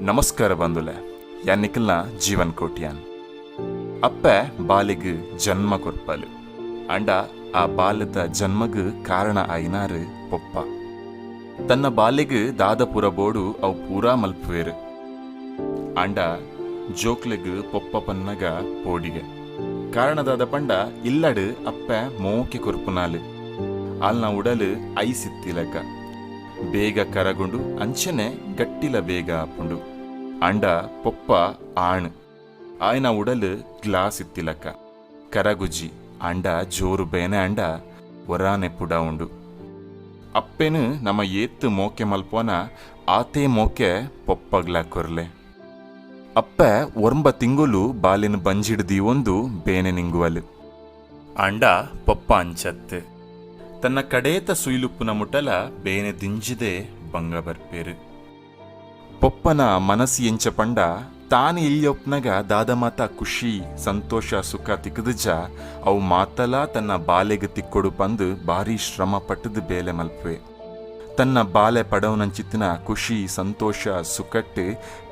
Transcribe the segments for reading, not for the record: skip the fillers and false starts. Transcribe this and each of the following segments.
ನಮಸ್ಕಾರ ಬಂಧುಲೆ, ಯಾನ್ ನಿಕಲ್ನ ಜೀವನ್ ಕೋಟ್ಯಾನ್. ಅಪ್ಪೆ ಬಾಲೆಗ್ ಜನ್ಮ ಕೊರ್ಪಲ್, ಆಂಡ ಆ ಬಾಲೆದ ಜನ್ಮಗ್ ಕಾರಣ ಆಯಿನಾರ್ ಪೊಪ್ಪ. ತನ್ನ ಬಾಲೆಗ್ ದಾದ ಪೂರ ಬೋಡು ಅವು ಪೂರಾ ಮಲ್ಪುವೆರ್. ಆಂಡ ಜೋಕ್ಲೆಗ್ ಪೊಪ್ಪ ಪನ್ನಗ ಪೋಡಿಗೆ. ಕಾರಣ ದಾದ ಪಂಡ ಇಲ್ಲಡ್ ಅಪ್ಪೆ ಮೋಕೆ ಕೊರ್ಪುನಾಲ್. ಆಲ್ನ ಉಡಲ್ ಐಸ್ ಇತ್ತಿಲೆಕ ಬೇಗ ಕರಗುಂಡು, ಅಂಚನೆ ಗಟ್ಟಿಲ ಬೇಗ ಆಪುಂಡು. ಆಂಡ ಪೊಪ್ಪ ಆಣ್, ಆಯನ ಉಡಲ್ ಗ್ಲಾಸ್ ಇತ್ತಿಲಕ ಕರಗುಜಿ. ಆಂಡ ಜೋರು ಬೇನೆ ಆಂಡ ಒರಾನೆ ಪುಡಾವುಂಡು. ಅಪ್ಪೆನ್ ನಮ ಏತ್ ಮೋಕೆ ಮಲ್ಪುವನ ಆತೇ ಮೋಕೆ ಪೊಪ್ಪಗ್ಲ ಕೊರ್ಲೆ. ಅಪ್ಪೆ ಒರ್ಂಬ ತಿಂಗೊಲು ಬಾಲೆನ್ ಬಂಜಿಡ್ ದೀವೊಂದು ಬೇನೆ ನಿಂಗುವಲ್. ಆಂಡ ಪೊಪ್ಪ ಅಂಚತ್ತ್, ತನ್ನ ಕಡೇತ ಸುಯಿಲುಪ್ಪುನ ಮುಟಲ ಬೇನೆ ದಿಂಜಿದೇ ಬಂಗ ಬರ್ಪೆರ್. ಪೊಪ್ಪನ ಮನಸ್ಸು ಎಂಚ ಪಂಡ, ತಾನ್ ಎಲ್ಯೊಪ್ನಗ ದಾದ ಮಾತ ಖುಷಿ, ಸಂತೋಷ, ಸುಖ ತಿಕ್ಕುದುಜ ಅವು ಮಾತಲಾ ತನ್ನ ಬಾಲೆಗ್ ತಿಕ್ಕೊಡು ಪಂದ್ ಬಾರಿ ಶ್ರಮ ಪಟ್ಟುದು ಬೇಲೆ ಮಲ್ಪುವೆ. ತನ್ನ ಬಾಲೆ ಪಡವುನಂಚಿತ್ತಿನ ಖುಷಿ, ಸಂತೋಷ, ಸುಖಟ್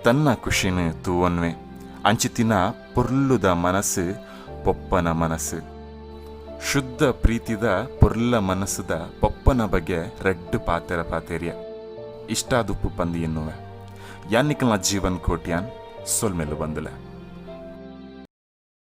ತನ್ನ ಖುಷಿನ್ ತೂವೊನ್ವೆ. ಅಂಚಿತ್ತಿನ ಪೊರ್ಲುದ ಮನಸ್ಸು ಪೊಪ್ಪನ ಮನಸ್ಸು. ಶುದ್ಧ ಪ್ರೀತಿದ ಪೊರ್ಲ ಮನಸ್ಸುದ ಪೊಪ್ಪನ ಬಗ್ಗೆ ರಡ್ಡ್ ಪಾತೆರ ಪಾತೆರ್ಯ ಇಷ್ಟಾದುಪ್ಪು ಪಂದ್ ಎನ್ನುವೆ. ಯಾನ್ ನಿಕಲ್ನ ಜೀವನ್ ಕೋಟ್ಯಾನ್. ಸೊಲ್ಮೆಲು ಬಂದುಲೆ.